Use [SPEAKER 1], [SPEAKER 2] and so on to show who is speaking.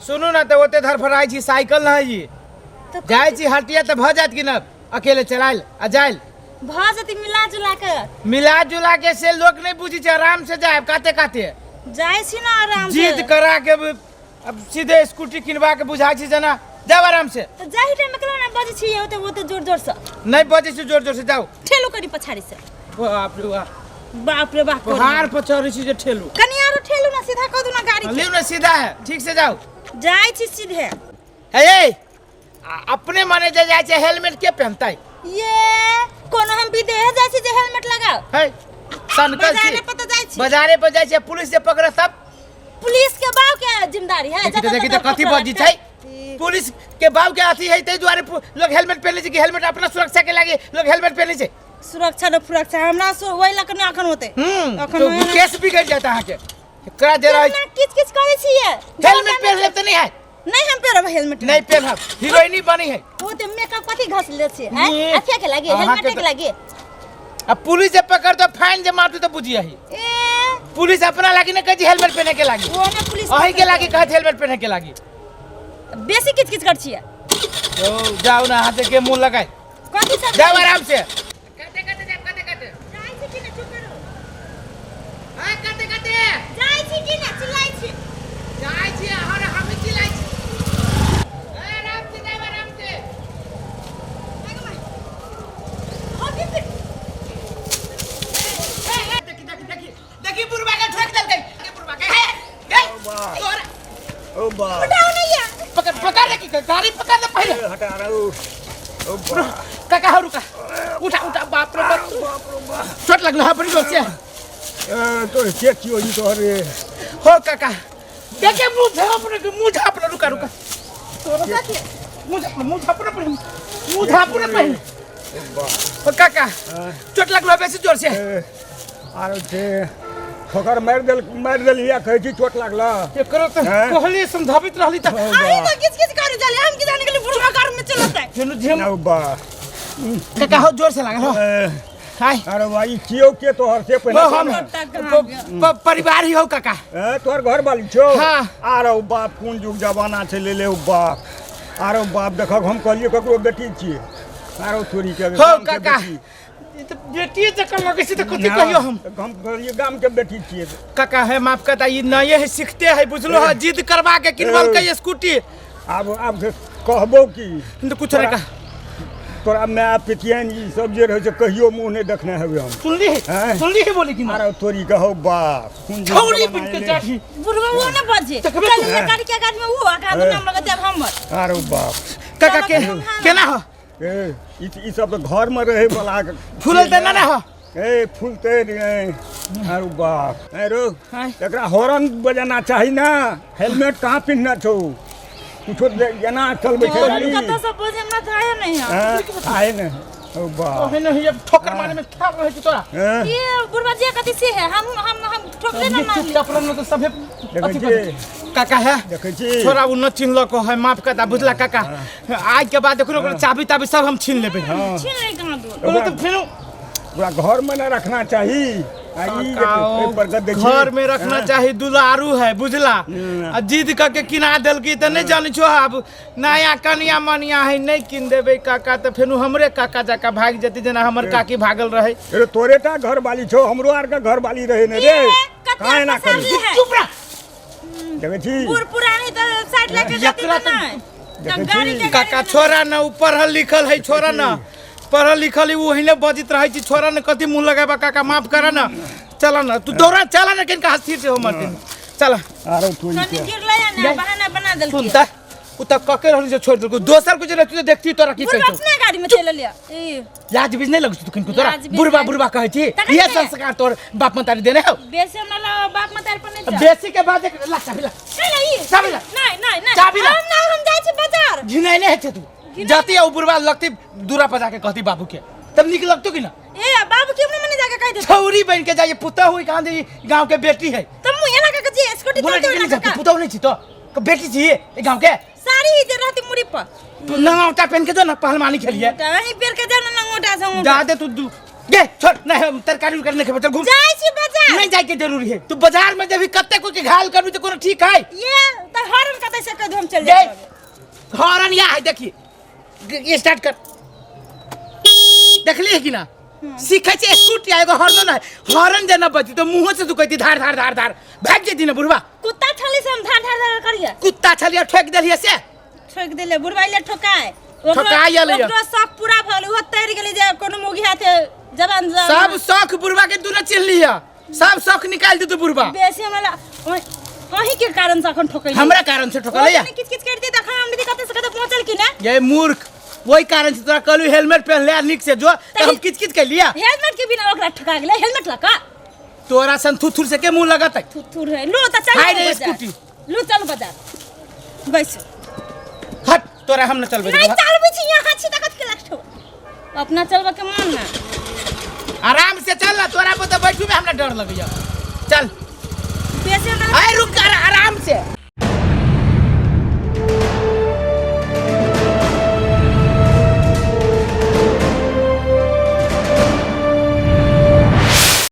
[SPEAKER 1] सुनू ने तऽ ओते धड़फड़ाइ छी साइकिल नहि जी
[SPEAKER 2] तऽ
[SPEAKER 1] जाइ छी हटिया तऽ भऽ जायत कि न अकेले चलायल आ जायल
[SPEAKER 2] भऽ जेतै मिला जुला के।
[SPEAKER 1] मिला जुला के से लोक नहि बुझै छै, आराम से जायब काते काते।
[SPEAKER 2] जाइ छी ने आराम से।
[SPEAKER 1] जिद करा के अब सीधे स्कूटी किनबा के बुझाइ छी जेना, जाउ आराम से।
[SPEAKER 2] तऽ जाहि टाइम में केना बजै छी ओते ओते जोर जोर से?
[SPEAKER 1] नहि बजै छी जोर जोर से, जाउ।
[SPEAKER 2] ठेलू करी पछाड़ी से।
[SPEAKER 1] बाप रे बाप।
[SPEAKER 2] बाप रे बाप।
[SPEAKER 1] पहाड़ पर चढ़ै छी जे ठेलू।
[SPEAKER 2] कनी आरो ठेलू ना, सीधा कऽ दू ना गाड़ी के।
[SPEAKER 1] लिउ ने सीधा है, ठीक से जाउ।
[SPEAKER 2] जाइ छी सीधे।
[SPEAKER 1] हे ये, अपने मने जे जाइ छै हेलमेट के पहनतै?
[SPEAKER 2] ये कोनो हम विदेह जाइ छी जे हेलमेट लगाओ?
[SPEAKER 1] है सनकल छी।
[SPEAKER 2] बाजारे पर तऽ जाइ छी।
[SPEAKER 1] बाजारे पर जाइ छै, पुलिस जे पकड़त तब?
[SPEAKER 2] पुलिस के बाप के जिम्मेदारी है।
[SPEAKER 1] देखी तऽ
[SPEAKER 2] जतऽ
[SPEAKER 1] देखी तऽ
[SPEAKER 2] ततऽ
[SPEAKER 1] कथी
[SPEAKER 2] पकड़त।
[SPEAKER 1] बजै छै। पुलिस के बाप के अथी है, ताहि दुआरे लोग हेलमेट पहने छै कि हेलमेट अपना सुरक्षा के लागी लोग हेलमेट पहने छै।
[SPEAKER 2] सुरक्षा न फुरक्षा हमरा सु ओहि लऽ कऽ नहि अखन होतै। अखन
[SPEAKER 1] तो
[SPEAKER 2] ओहन-
[SPEAKER 1] केस बिगड़ जाता अहाँके, एकरा जे रहै
[SPEAKER 2] केना किच किच करै छियै?
[SPEAKER 1] हेलमेट पहन लेब तऽ नहि है।
[SPEAKER 2] नहीं हम पेरब हेलमेट।
[SPEAKER 1] नहीं पेरब, हीरोइनी बनी है।
[SPEAKER 2] वो तो मेकअप कथी घस ले छे हैं?
[SPEAKER 1] ये।
[SPEAKER 2] अथिया के लागे
[SPEAKER 1] अहाँ
[SPEAKER 2] हेलमेट
[SPEAKER 1] के
[SPEAKER 2] के लागे।
[SPEAKER 1] अब पुलिस जे पकड़ तो फाइन जे मारतू तो बुझिए ही।
[SPEAKER 2] ए
[SPEAKER 1] पुलिस अपना लागी ने कहै छै हेलमेट पहने के लागी।
[SPEAKER 2] वो ने पुलिस
[SPEAKER 1] अही के लागी कहै छै हेलमेट पहने के लागी।
[SPEAKER 2] बेसी किच किच कर छियै।
[SPEAKER 1] तो जाओ ना हाथ के मुंह लगाए।
[SPEAKER 2] कथी सब
[SPEAKER 1] जाओ आराम से। कते कते जाब, कते कते
[SPEAKER 2] जाइ छी कि ने? चुप करू।
[SPEAKER 1] हां, कते कते
[SPEAKER 2] जाइ छी कि ने? चिल्लाइ छी।
[SPEAKER 1] जाइ छी अहाँ हम चिल्लाइ छी। ए, आराम से जाब, आराम से। देखी देखी देखी देखी, बुढ़वा के ठोक देलकै। के बुढ़वा के हे हे तोरा।
[SPEAKER 3] ओ बा।
[SPEAKER 2] उठाओ नहीं है।
[SPEAKER 1] पकड़ पकड़, देखी गाड़ी पकड़ ले पहले।
[SPEAKER 3] हटा रहा हूँ। ओ बा।
[SPEAKER 1] काका हो, रुका, उठा उठा। बाप रे बाप, चोट लगल है बड़ी जोर से।
[SPEAKER 3] ए, तो के छियो ई तोहर रे?
[SPEAKER 1] हो काका, देखे मुंह झापने के, मुंह झापने, रुका रुका, मुंह झापने, मुंह झापने पहले, मुंह झापने पहले। ओ काका, चोट लगल है बेसी जोर से।
[SPEAKER 3] ए, आरो छे ठोकर मारि देल, मारि देलियै, कहै छी चोट लागल।
[SPEAKER 1] एकरो तो
[SPEAKER 3] हैं?
[SPEAKER 1] कहली समझाबित रहली त
[SPEAKER 2] अहीं तो किच किच करे जाले, हम की जाने गेली बुढ़वा कार में चलत है।
[SPEAKER 1] फेनु झेम।
[SPEAKER 3] ओ बा।
[SPEAKER 1] काका हो, जोर से लागल हो।
[SPEAKER 3] ए,
[SPEAKER 1] हाय।
[SPEAKER 3] अरे भाई, कियो के तोहर से पहले?
[SPEAKER 1] हो, हम परिवार ही हो काका।
[SPEAKER 3] ए, तोहर घर वाली छौ?
[SPEAKER 1] हाँ।
[SPEAKER 3] आरो बाप, कोन युग जमाना छै ले ले। बाप, आरो बाप, देखक हम कहलियै ककरो बेटी छियै, आरो थोड़ी के
[SPEAKER 1] हो
[SPEAKER 3] गाम के
[SPEAKER 1] काका,
[SPEAKER 3] बेटी।
[SPEAKER 1] ई त बेटी जकाँ लगै छै, तऽ कथी
[SPEAKER 3] ना,
[SPEAKER 1] कहियो हम?
[SPEAKER 3] हम कहलियै गाम के बेटी छियै।
[SPEAKER 1] काका है, माफ करता, ई नये है, सीखते है, बुझलो है, जिद करवा के किनवलकै स्कूटी।
[SPEAKER 3] आब आब के कहबो की?
[SPEAKER 1] हम तऽ कुछ नहीं कह।
[SPEAKER 3] तोरा माय पितियन ई सब जे रहै छै, कहियो मुँह नहि देखने हेबै हम।
[SPEAKER 1] सुनली है?
[SPEAKER 3] हैं?
[SPEAKER 1] सुनली है बोली कि ना?
[SPEAKER 3] आरो तोरी कहो बाप, कोन युग
[SPEAKER 1] छौरी
[SPEAKER 3] जमाना
[SPEAKER 1] बन के
[SPEAKER 3] एलै।
[SPEAKER 1] जाही।
[SPEAKER 2] बुढ़वा वो ने बजे।
[SPEAKER 1] तकबे
[SPEAKER 2] चल ले गाड़ी के गाड़ी में वो आका नाम लगते अब हमर।
[SPEAKER 3] आरो बाप।
[SPEAKER 1] काका के केना हो?
[SPEAKER 3] ए, ई ई सब तऽ घर में रहे वाला।
[SPEAKER 1] फूलल तऽ ना ना हो?
[SPEAKER 3] ए, फूलते रे। आरो बाप, ए रो।
[SPEAKER 1] हाँ।
[SPEAKER 3] एकरा हॉर्न बजाना चाही ना, हेलमेट कहाँ पिन्हने छौ? कुछो एना चलबै छै गाड़ी।
[SPEAKER 2] कतऽ से बजे हमरा थाहे नहीं है।
[SPEAKER 3] हाँ, आए ने ओ बाप।
[SPEAKER 1] ओहे नहीं, अब ठोकर मारे में ठाक रहै छै तोरा।
[SPEAKER 3] हाँ,
[SPEAKER 2] ये बुढ़वा जे कथी से है, हम हम हम ठोकरे ना मारली।
[SPEAKER 1] चुपचाप रहना तऽ सभे
[SPEAKER 3] देखै
[SPEAKER 1] अथी
[SPEAKER 3] छी।
[SPEAKER 1] कर। काका है।
[SPEAKER 3] देखै छी।
[SPEAKER 1] छोरा उ न चिन्हलक है, माफ कर दा, बुझला काका? आज के बाद देखो, ओकरा चाबी ताबी सब हम छीन लेबै।
[SPEAKER 2] छीन ले कहाँ दूर।
[SPEAKER 1] ओकरा तऽ फेरो
[SPEAKER 3] ओकरा घर में ना रखना चाही। आ ई
[SPEAKER 1] काका,
[SPEAKER 3] एहि पर गद्दे छी।
[SPEAKER 1] घर में रखना चाही, दुलारू है, बुझला? आ जिद करके किना देलकी तऽ नहीं जानै छो। आब नया कनिया मनिया है, नहीं किन देबै काका तऽ फेनु हमरे काका जकाँ भागि जेतै, जेना हमर काकी भागल रहै।
[SPEAKER 3] अरे, तोरे टा घर वाली छौ? हमरो आर के घर वाली रहे ने रे।
[SPEAKER 2] ए, कते
[SPEAKER 3] काहे ना
[SPEAKER 2] पसार
[SPEAKER 3] करी?
[SPEAKER 2] ले है।
[SPEAKER 1] चुप रह।
[SPEAKER 3] देखै छी।
[SPEAKER 2] बूढ़ पुरानी तऽ साइड लगे जेतै।
[SPEAKER 1] एकरा
[SPEAKER 2] तऽ
[SPEAKER 1] तऽ-
[SPEAKER 2] नहीं
[SPEAKER 3] देखै
[SPEAKER 2] तऽ गाड़ी
[SPEAKER 3] छी।
[SPEAKER 2] के
[SPEAKER 1] काका, छोरा न उ पढ़ल लिखल है, छोरा न पढ़ल लिखल है, उ ओहिने बजैत रहै छी। छोरा न, कथी मुँह लगेबा काका, माफ कर न। चल न तू दौड़ा, चल न, किनका स्थिर से हो मरते, चल।
[SPEAKER 3] आरो तोरी
[SPEAKER 2] कनी
[SPEAKER 3] के
[SPEAKER 2] गिरलै है ना, बहाना बना
[SPEAKER 1] सुन
[SPEAKER 2] देलकै।
[SPEAKER 1] त उ त कके रहल छै, छोड़ देलको। दोसर कुछ रहतु त देखती तोरा की
[SPEAKER 2] बुढ़वा
[SPEAKER 1] कहै छौ।
[SPEAKER 2] अपने गाड़ी में चलि लिया ई।
[SPEAKER 1] लाज बीज नहीं लगछौ तू किनको तोरा?
[SPEAKER 2] लाज बीज
[SPEAKER 1] बुढ़बा
[SPEAKER 2] नहीं।
[SPEAKER 1] बुढ़बा कहै छी।
[SPEAKER 2] तखन
[SPEAKER 1] ये
[SPEAKER 2] के?
[SPEAKER 1] संस्कार तोर बाप मतारी देने हौ?
[SPEAKER 2] बेसी हमरा लग बाप मतारी पर नहीं जा।
[SPEAKER 1] बेसी के बाद एक ला चाबी ला।
[SPEAKER 2] नहीं नहीं।
[SPEAKER 1] चाबी ला।
[SPEAKER 2] नहीं नहीं नहीं।
[SPEAKER 1] चाबी ला।
[SPEAKER 2] हम ना, हम जाइ छी बाजार।
[SPEAKER 1] घिनाइ नहीं छै तू। जाती आ उ बुढ़बा लगती दूरा पर जाके कहती बाबू के, तब निक लगतो कि ना?
[SPEAKER 2] ए, बाबू के अपने मने जाके कह दे।
[SPEAKER 1] छौरी बन के जाइए, पुतहु हुई कहाँ दे, गांव के बेटी है।
[SPEAKER 2] त मुँह एना के जे स्कूटी
[SPEAKER 1] बोले
[SPEAKER 2] चलते
[SPEAKER 1] कि नहीं
[SPEAKER 2] ना
[SPEAKER 1] जाती, पुतहु नहीं छी तो बेटी छी ए गांव के।
[SPEAKER 2] साड़ी ही जे रहती मुड़ी पर।
[SPEAKER 1] तू नंगौटा पहन के जो ना पहलवानी खेलिए।
[SPEAKER 2] कहीं पेर के जा ना नंगोटा से।
[SPEAKER 1] जा दे तू गे छोड़, नहीं हम तरकारी उरकारी नहीं खेबै, चल घूम।
[SPEAKER 2] जाइ छी बाजार।
[SPEAKER 1] नहीं जाए के जरूरी है, तू बाजार में जब कते कोई के घायल करबी तो कोनो ठीक है?
[SPEAKER 2] ये त हॉर्न कतै से कह हम चल
[SPEAKER 1] गे
[SPEAKER 2] जाय।
[SPEAKER 1] हॉर्न या है देखिए, ये स्टार्ट कर, देखली है कि ना? सीखे छे स्कूटी आ एगो हॉर्न ना, हॉर्न जे ना बजी तो मुंह से तू कहती धार धार धार धार भाग जेती ना बुढ़वा।
[SPEAKER 2] कुत्ता छली से हम धार धार धार करिए।
[SPEAKER 1] कुत्ता छली ठोक देलिए से।
[SPEAKER 2] ठोक देले बुढ़वा ले ठोकाए।
[SPEAKER 1] ठोकाए अइले।
[SPEAKER 2] ओकरो शौक पूरा भल, उहो तैर गेलै जे कोनो मुगी हाथे जवान जवान।
[SPEAKER 1] सब शौक बुढ़वा के तू न चिन्ह लिया, सब शौक निकाल दे तू बुढ़वा।
[SPEAKER 2] बेसी हमरा अहीं के कारण से अखन ठोकैली।
[SPEAKER 1] हमरा कारण से ठोकलै या?
[SPEAKER 2] किच किच कर दी तखन हम कते से कते पहुंचल कि ना?
[SPEAKER 1] ये मूर्ख, वही कारण से तोरा कहलू हेलमेट पहन ले आ नीक से जो, त हम किच किच कैलिया।
[SPEAKER 2] हेलमेट के बिना ओकरा ठोका गेलै, हेलमेट लका।
[SPEAKER 1] तोरा सन थुथुर से के मुंह लगत है?
[SPEAKER 2] थुथुर है। लो त चल
[SPEAKER 1] हाय रे
[SPEAKER 2] बाजार।
[SPEAKER 1] स्कूटी।
[SPEAKER 2] लू चल बाजार। बैस।
[SPEAKER 1] हट, तोरा हम न चलबे।
[SPEAKER 2] नहीं चलबे छी, यहाँ छी त कथि के लगठो? अपना चलबे के मन ना।
[SPEAKER 1] आराम से चल ना, तोरा पर त बैठू में हमरा डर लगैया। चल।
[SPEAKER 2] बेसी हमरा
[SPEAKER 1] आय रुक, आराम से।